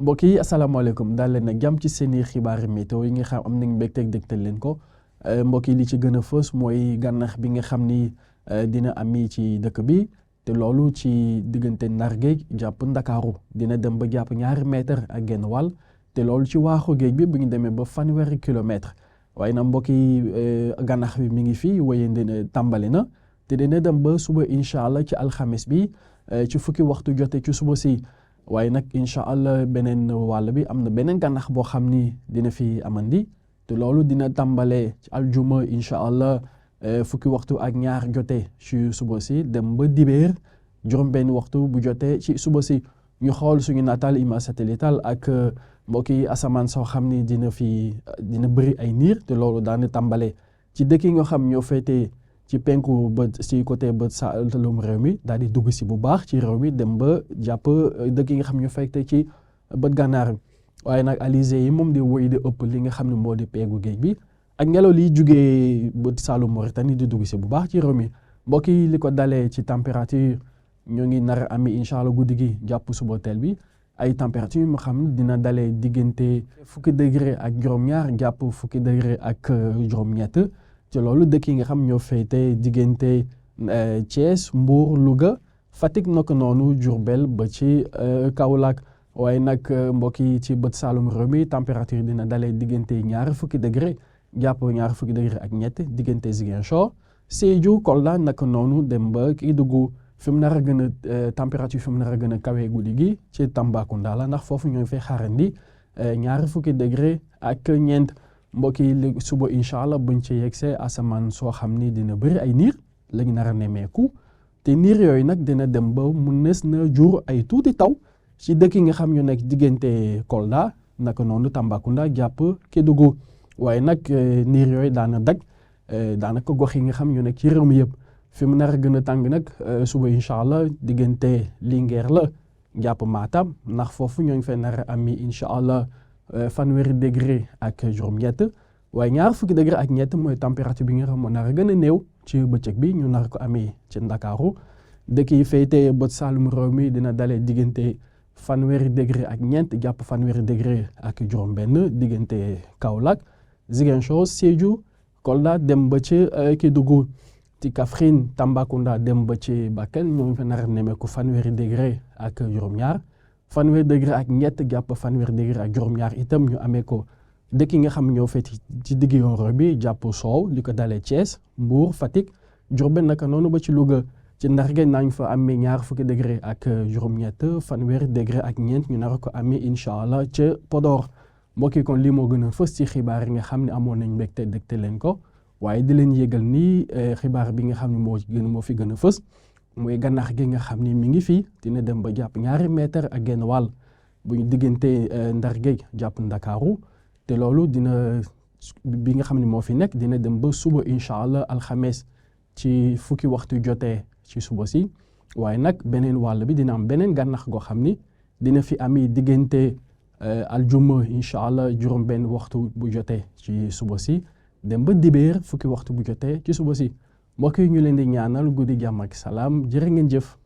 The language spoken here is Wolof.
mbokk yi asalaamaaleykum daal leen nag jàmm ci seeni xibaari météo yi nga xam am nañ mbégteeg dégtal leen ko mbokk yi li ci gën a fës mooy gànnax bi nga xam ni dina ami ci dëkk bi te loolu ci diggante Ndar géej jàpp Ndakaaru dina dem ba jàpp 2 mètre ak genn wàll te loolu ci waaxu géej bi bu ñu demee ba 1 kilomètre waaye nag mbokk yi gànnax bi mi ngi fii waaye dina tàmbali na te dina dem ba suba incha allah ci alxames bi ci fukki waxtu jote ci suba si. waaye nag incha allah beneen wàll bi am na beneen gànnax boo xam ni dina fi amandi te loolu dina tàmbalee ci aljuma incha allah fukki waxtu ak 2 jotee ci suba si dem ba dibeer juróom-benn waxtu bu jotee ci suba si ñu xool suñu nataal image satellitale ak mbokki asamaan soo xam ni dina bëri ay niir te loolu daana tàmbalee ci dëkk yi nga xam ñoo féetee ci penku ba ci côté ba saalum réew mi daal di dugg si bu baax ci réew mi dem ba jàpp dëkk yi nga xam ñu fekk ci bët gànnaar waaye nag alizé yi moom di woy di ëpp li nga xam ne moo di peegu géej bi ak ngelaw liy jugee bët saalum Mauritanie di dugg si bu baax ci réew mi mbokk yi li ko dalee ci température ñoo ngi nar a ami incha allah guddi gi jàpp suba teel bi ay température moo xam ne dina dalee diggante fukki degré ak juróom-ñaar jàpp fukki degré ak juróom-ñett ci loolu dëkk yi nga xam ñoo féete diggante Thiès Mbour Louga Fatick naka noonu Diourbel ba ci Kaolack waaye nag mbokk yi ci bët Saalum réew mi température dina dalee diggante 2 fukki degré jàpp 2 fukki degré ak ñett diggante Ziguinchor Sédhiou Kolda naka noonu dem ba Kédougou fi mu nar a gën a température fi mu nar a gën a kawee guddi gi ci Tambacounda la ndax foofu ñoo fay xaarandi 2 fukki degré ak ñeent. mbokk yi suba incha allah buñ ci yegsee asamaan soo xam ni dina bëri ay niir lañu nar a nemmeeku te niir yooyu nag dina dem ba mu nes na jur ay tuuti taw ci dëkk yi nga xam ñu nekk diggante Kolda naka noonu Tambacounda jàpp Kédougou waaye nag niir yooyu daana dag daanaka gox yi nga xam ñu nekk ci réew mi yëpp fi mu nar a gën a tàng nag suba incha allah diggante Linguère la jàpp Matam ndax foofu ñoo ngi fay nar a ami incha allah 1 degré ak juróom-ñett waaye 2 fukki degré ak ñett mooy température bi nga xam moo nar a gën a néew ci bëccëg bi ñu nar ko amee ci Ndakaaru dëkk yi féetee bët Saalum réew mi dina dalee diggante 1 degré ak ñeent jàpp 1 degré ak juróom-benn diggante Kaolack Ziguinchor Sédhiou Kolda dem ba ci Kédougou ci Kaffrine Tambacounda dem ba ci Bakel ñoo ngi fa nar a nemmeeku 1 degré ak juróom-ñaar 1 degré ak ñett jàpp 1 degré ak juróom-ñaar itam ñu amee ko dëkk yi nga xam ñoo féeti ci digg yoon bi jàpp soow li ko dalee Thiès Mbour Fatick Diourbel naka noonu ba ci Louga ci Ndar géej nañ fa amee 2 fukki degré ak juróom-ñett 1 degré ak ñeent ñu nar ko amee incha allah ca Podor mbokk yi kon lii moo gën a fës ci xibaar yi nga xam ne amoon nañ mbégte dégte leen ko waaye di leen yégal nii xibaar bi nga xam ne moo fi gën a fës mooy gànnax gi nga xam ni mi ngi fii dina dem ba jàpp 2 mètre ak genn wàll bu ñu diggante Ndar géej jàpp Ndakaaru te loolu dina bi nga xam ne moo fi nekk dina dem ba suba incha allah alxames ci fukki waxtu jotee ci suba si waaye nag beneen wàll bi dina am beneen gànnax goo xam ni dina fi ami diggante aljuma incha allah juróom-benn waxtu bu jotee ci suba si dem ba dibeer fukki waxtu bu jotee ci suba si mbokk yi ñu leen di ñaanal guddi jàmm ak salaam jërë ngeen jëf.